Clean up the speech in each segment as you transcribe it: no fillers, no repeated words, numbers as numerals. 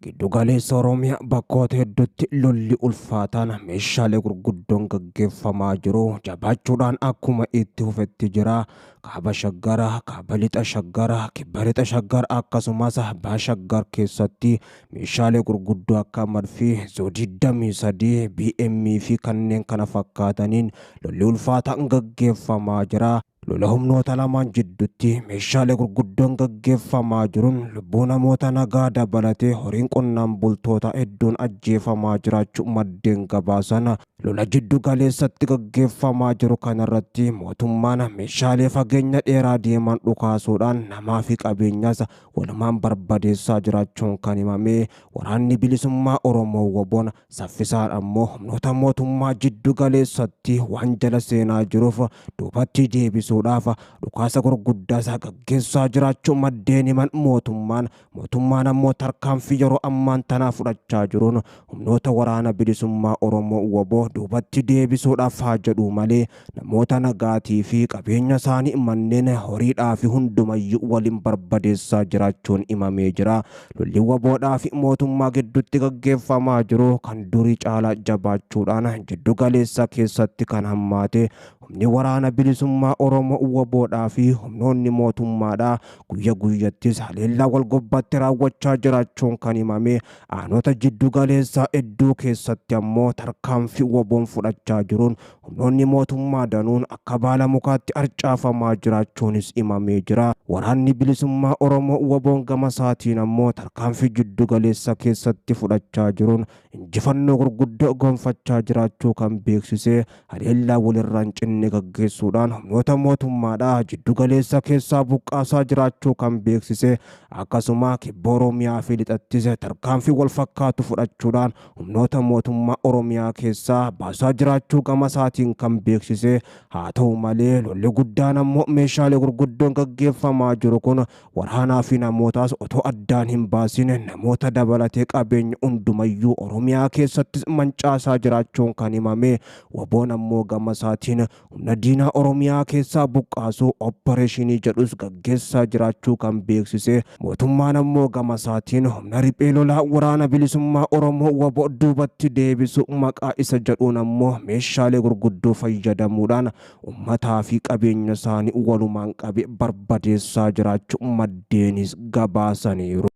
Giddu galeessa Oromiyaa bakkoota hedduutti lolli ulfaataan meeshaalee gurguddoon gaggeeffamaa jiru jabaachuudhaan akkuma itti fufetti jira. Kaaba Shaggar, Kaaba Lixa Shaggar, Kibba Lixa Shaggar akkasumas Baha Shaggar keessatti meeshaalee gurguddoo akka Madfii, Zoo 23, BM fi kanneen kana fakkaataniin lolli ulfaataan gaggeeffamaa jira. Lola humnoota lamaan jidduutti meeshaalee gurguddoon gaggeeffamaa jiruun lubbuu namoota nagaa dabalatee horiin qonnaan bultoota hedduun ajjeefamaa jiraachuu maddeen gabaasan. Lola jiddu galeessatti gaggeeffamaa jiru kanarratti mootummaan meeshaalee fageenya dheeraa deeman dhukaasuudhaan namaa fi qabeenyas walumaan barbadeessaa jiraachuun kan himame. Waraanni Bilisummaa Oromoo WBOn saffisaan ammoo humnoota mootummaa jiddu galeessatti waan jala seenaa jiruuf duubatti deebisuudhaaf dhukaasa gurguddaas gaggeessaa jiraachuu maddeen himan. Mootummaan ammoo tarkaanfii yeroo ammaan tanaa fudhachaa jiruun humnoota Waraana Bilisummaa Oromoo WBO duubatti deebisuudhaaf haa jedhuu malee namoota nagaatii fi qabeenya isaanii manneen horiidhaa fi hundumayyuu waliin barbadeessaa jiraachuun himamee jira. Lolli WBOdhaa fi mootummaa gidduutti gaggeeffamaa jiru kan durii caalaa jabaachuudhaan jiddu galeessa keessatti kan hammaate humni Waraana Bilisummaa Oromoo WBOdhaa fi humnoonni mootummaadhaa guyya guyyattis haleellaa wal gobbaatti raawwachaa jiraachuun kan himame. Aanota jiddu galeessaa hedduu keessatti ammoo tarkaanfii WBOn fudhachaa jiruun humnoonni mootummaa danuun akka baala mukaatti harcaafamaa jiraachuunis himamee jira. Waraanni Bilisummaa Oromoo WBOn gama isaatiin ammoo tarkaanfii jiddu galeessa keessatti fudhachaa jiruun injifannoo gurguddoo gonfachaa jiraachuu kan beeksise haleellaa walirraa hin cinne gaggeessuudhaan humnoota mootummaadhaa jiddu galeessa keessaa buqqaasaa jiraachuu kan beeksise, akkasuma kibba Oromiyaa fi lixattis tarkaanfii wal fakkaatu fudhachuudhaan humnoota mootummaa Oromiyaa keessaa baasaa jiraachuu gama isaatiin kan beeksise. Haa ta'u malee lolli guddaan ammoo meeshaalee gurguddoon gaggeeffamaa jiru kun waraanaa fi namootaas otoo addaan hin baasin namoota dabalatee qabeenya hundumayyuu Oromiyaa keessattis mancaasaa jiraachuun kan himame. WBOn ammoo gama isaatiin humna diinaa Oromiyaa keessaa buqqaasuu oppareeshinii jedhus gaggeessaa jiraachuu kan beeksise. Mootummaan ammoo gama isaatiin humna riphee lolaa Waraana Bilisummaa Oromoo wbo duubatti deebisuu maqaa isa jedhuun ammoo meeshaalee gurguddoo fayyadamuudhaan ummataa fi qabeenya isaanii walumaan qabee barbadeessaa jiraachuu maddeenis gabaasaniiru.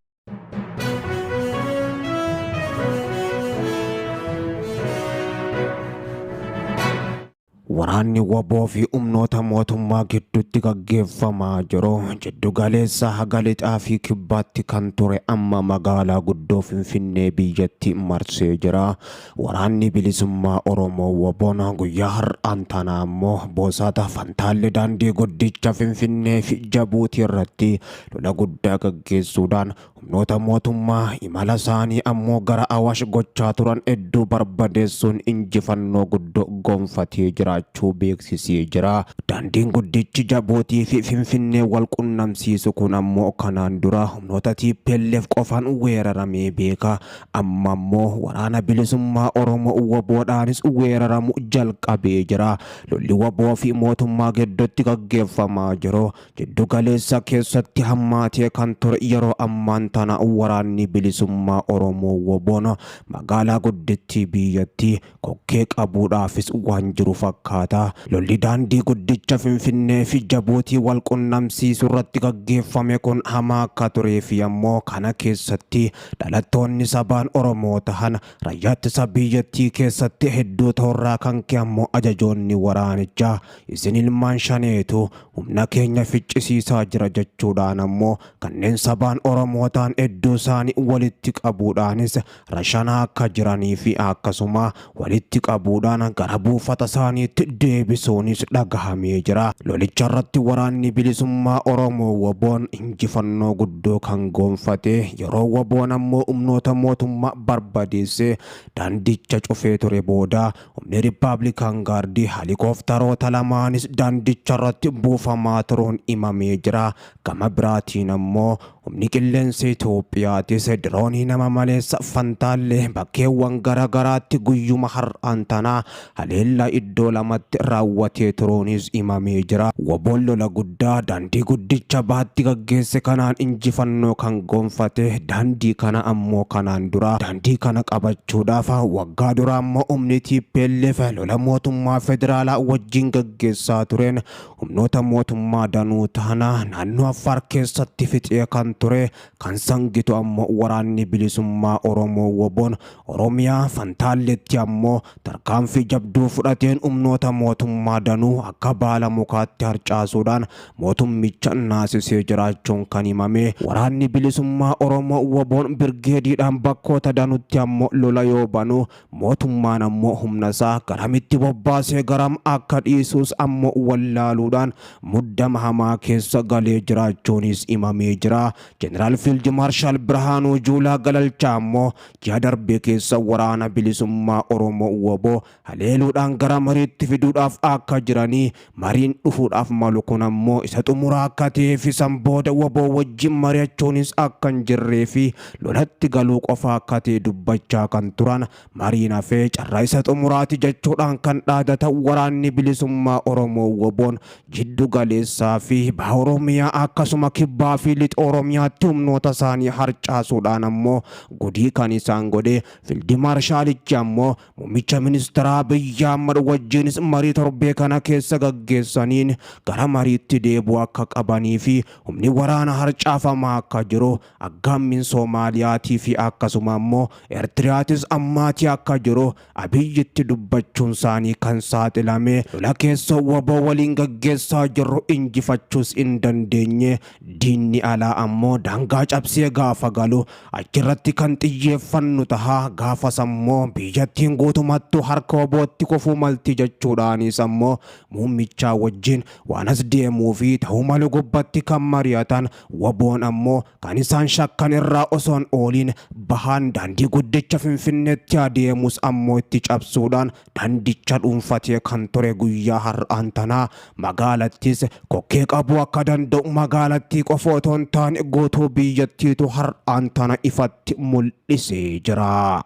Waraanni wbo fi humnoota mootummaa gidduutti gaggeeffamaa jiru jiddu galeessa haga lixaa fi kibbaatti kan ture amma magaalaa guddoo Finfinnee biyyatti marsee jira. Waraanni Bilisummaa Oromoo WBOn guyyaa har'aan tanaa ammoo Boosata Fantaalle daandii guddicha Finfinnee fi Jabuutii irratti lola guddaa gaggeessuudhaan humnoota mootummaa imala isaanii ammoo gara Awaash gochaa turan hedduu barbadeessuun injifannoo guddoo gonfatee jiraachuu beeksisee jira. Daandiin guddichi Jabuutii fi Finfinnee wal qunnamsiisu kun ammoo kanaan dura humnoota tplf qofaan weeraramee beeka. Amma ammoo Waraana Bilisummaa Oromoo WBOdhaanis weeraramu jalqabee jira. Lolli wbo fi mootummaa gidduutti gaggeeffamaa jiru Jiddu galeessa keessatti hammaatee kan ture yeroo ammaan tana Waraanni Bilisummaa Oromoo WBOn magaalaa guddittii biyyattii kokkee qabuudhaafis waan jiru fakkaata. Lolli daandii guddicha Finfinnee fi Jabuutii wal qunnamsiisu irratti gaggeeffame kun hamaa akka turee fi ammoo kana keessatti dhalattoonni sabaan Oromoo tahan Rayyaa ittisa biyyattii keessatti hedduu ta'urraa kan ka'e ammoo ajajoonni waraanichaa isin ilmaan shaneetu humna keenya ficcisiisaa jira jechuudhaan ammoo kanneen sabaan Oromoo ta'an hedduu isaanii walitti qabuudhaanis rashanaa akka jiranii fi akkasuma walitti qabuudhaan gara buufata isaaniitti deebisuunis dhagahamee jira. Lolicha irratti Waraanni Bilisummaa Oromoo WBOn injifannoo guddoo kan goonfate yeroo WBOn ammoo humnoota mootummaa barbadeessee daandicha cufee ture booda Humni Rippaablikaan Gaardii halikooftaroota lamaanis daandicharratti buufamaa turuun himamee jira. Gama biraatiin ammoo Humni qilleensa Itoophiyaatis diroonii nama maleessa Fantaallee bakkeewwan garaagaraatti guyyuma har'aan tanaa haleellaa iddoo lamatti raawwatee turuunis himamee jira. WBOn lola guddaa daandii guddicha bahaatti gaggeesse kanaan injifannoo kan gonfate daandii kana ammoo kanaan dura daandii kana qabachuudhaaf waggaa dura ammoo humni TPLF lola mootummaa federaalaa wajjin gaggeessaa tureen humnoota mootummaa danuu tahana naannoo Affaar keessatti fixee kan ture kan sangitu ammoo waraanni bilisummaa Oromoo WBOn Oromiyaa Fantaalleetti ammoo tarkaanfii jabduu fudhateen humnoota mootummaa danuu akka baala mukaatti harcaasuudhaan mootummicha naasisee jiraachuun kan himame. Waraanni bilisummaa Oromoo WBOn birgeediidhaan bakkoota danutti ammoo lola yoo banu mootummaan ammoo humna isaa garamitti bobbaasee garam akka dhiisuus ammoo wallaaluudhaan muddama hamaa keessa galee jiraachuunis himamee jira. Jeneraal Fiild Maarshaal Birhaanuu Juulaa Galalchaa ammoo ji'a darbe keessa waraana bilisummaa Oromoo WBO haleeluudhaan gara mariitti fiduudhaaf akka jiranii mariin dhufuudhaaf malu kun ammoo isa xumuraa akka ta'ee fi san booda WBO wajjin mari'achuunis akka hin jirree fi lolatti galuu qofa akka ta'e dubbachaa kan turan mariin hafee carraa isa xumuraati jechuudhaan kan dhaadatan waraanni bilisummaa Oromoo WBOn jiddu galeessaa fi baha Oromiyaa akkasuma kibbaa fi lixa Oromiyaatti humnoota isaanii harcaasuudhaan ammoo gudii kan isaan godhe. Fildi Maarshaalichi ammoo Muummicha Ministeeraa Abiyyi Ahmad wajjinis marii torbee kana keessa gaggeessaniin gara mariitti deebi'uu akka qabanii fi humni waraana harcaafamaa akka jiru aggaammiin Soomaaliyaatii fi akkasuma ammoo Eertiriyaatis ammaatii akka jiru Abiyyitti dubbachuun isaanii kan saaxilame. Lola keessoo wbo waliin gaggeessaa jirru injifachuus hin dandeenye. Diinni alaa ammoo daangaa cabsee gaafa galu achirratti kan xiyyeeffannu taha. Gaafas ammoo biyyattiin guutumattuu harka WBOtti kufuu malti jechuudhaanis ammoo muummichaa wajjin waan as deemuu fi ta'uu malu gubbatti kan mari'atan. WBOn ammoo kan isaan shakkan irraa osoo hin ooliin bahaan daandii guddicha Finfinneetti adeemus ammoo itti cabsuudhaan daandicha dhuunfatee kan ture guyyaa har'aan tanaa magaalattis kokkee qabuu akka danda'u magaalattii qofa otoo hin taane guutuu biyyattiitu har'aan tana ifatti mul'isee jira.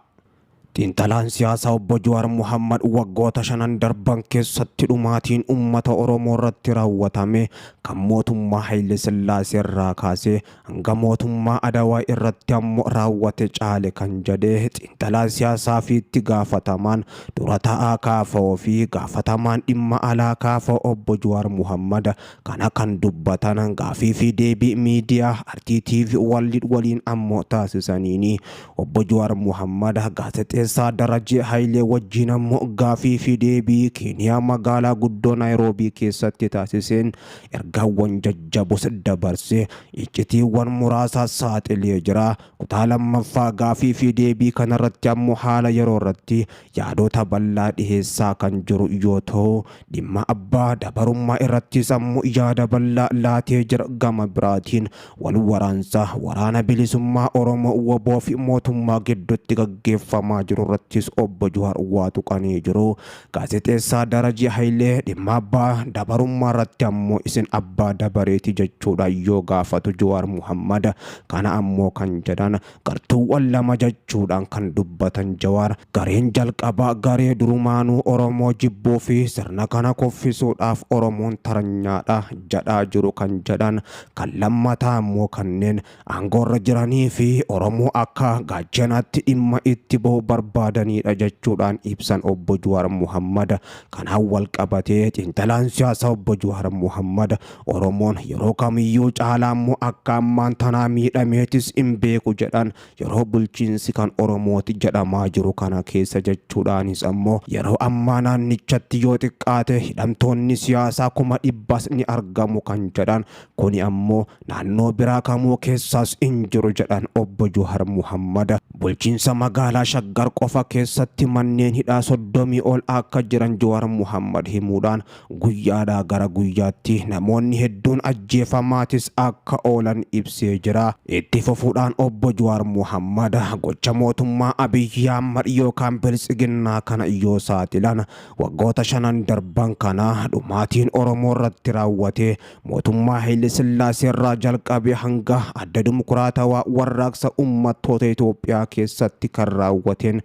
Xiinxalaan siyaasaa Obbo Jawaar Mohaammad waggoota shanan darban keessatti dhumaatiin uummata Oromoo irratti raawwatame kan mootummaa Haayile Sillaasee irraa kaasee hanga mootummaa Adawaa irratti ammoo raawwate caale kan jedhe xiinxalaa siyaasaa fi itti gaafatamaan dura taa'aa KFO fi gaafatamaan dhimma alaa KFO Obbo Jawaar Mohaammad kana kan dubbatan gaafii fi deebii miidiyaa Artii TV World waliin ammoo taasisaniini. Obbo Jawaar Mohaammad gaazexeessaa Darajee Hayilee wajjin ammoo gaafii fi deebii Keeniyaa magaalaa guddoo Naayiroobii keessatti taasiseen ergaawwan jajjabos dabarse iccitiiwwan muraasaas saaxilee jira. Kutaa lammaffaa gaafii fi deebii kanarratti ammoo haala yeroo irratti yaadota bal'aa dhiheessaa kan jiru yoo ta'u, dhimma abbaa dabarummaa irrattis ammoo yaada bal'aa laatee jira. Gama biraatiin wal waraansa waraana bilisummaa Oromoo WBO fi mootummaa gidduutti gaggeeffamaa jiru irrattis Obbo Jawaar waa tuqanii jiru. Gaazexeessaa Darajee Hayilee dhimma abbaa dabarummaa irratti ammoo isin abbaa dabareeti jechuudhaan yoo gaafatu Jawaar Muhammad kana ammoo kan jedhan gartuuwwan lama jechuudhaan kan dubbatan Jawaar gareen jalqabaa garee durumaanuu Oromoo jibbuu fi sirna kana kuffisuudhaaf Oromoon taranyaadha jedhaa jiru kan jedhan kan lammataa ammoo kanneen aangoorra jiranii fi Oromoo akka gaachanaatti dhimma itti bahu barbaadaniidha jechuudhaan ibsan Obbo Jawaar Muhammad. Kanaan wal qabatee xiinxalaan siyaasaa Obbo Jawaar Muhammad Oromoon yeroo kamiyyuu caalaa immoo akka ammaan tanaa miidhameetis hin beeku jedhan yeroo bulchiinsi kan Oromooti jedhamaa jiru kana keessa jechuudhaanis ammoo yeroo ammaa naannichatti yoo xiqqaate hidhamtoonni siyaasaa 100,000s ni argamu kan jedhan kuni ammoo naannoo biraa kamuu keessaas hin jiru jedhan Obbo Juhar Muhammad. Bulchiinsa magaalaa Shaggar Shaggar qofa keessatti manneen hidhaa 30 ol akka jiran Jawaar Muhammad himuudhaan guyyaadhaa gara guyyaatti namoonni hedduun ajjeefamaatis akka oolan ibsee jira. Itti fufuudhaan Obbo Jawaar Muhammad gocha mootummaa Abiyyi Ahmad yookaan Biltsiginnaa kana yoo saaxilan waggoota shanan darban kana dhumaatiin Oromoo irratti raawwate mootummaa Haile Sillaasee irraa jalqabee hanga Adda Dimokiraatawaa Warraaqsa Uummattoota Itoophiyaa keessatti kan raawwateen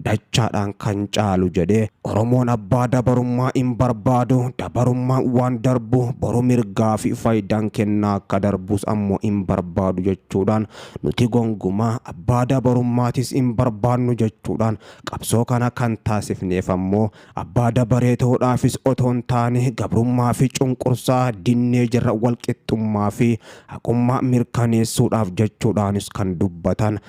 dachaadhaan kan caalu jedhe. Oromoon abbaa dabarummaa hin barbaadu, dabarummaan waan darbu boru mirgaa fi faayidaan kennaa akka darbus ammoo hin barbaadu jechuudhaan nuti gonkumaa abbaa dabarummaatis hin barbaannu jechuudhaan qabsoo kana kan taasifneef ammoo abbaa dabaree ta'uudhaafis otoo hin taane gabrummaa fi cunqursaa dinnee jirra walqixxummaa fi haqummaa mirkaneessuudhaaf jechuudhaanis kan dubbatan.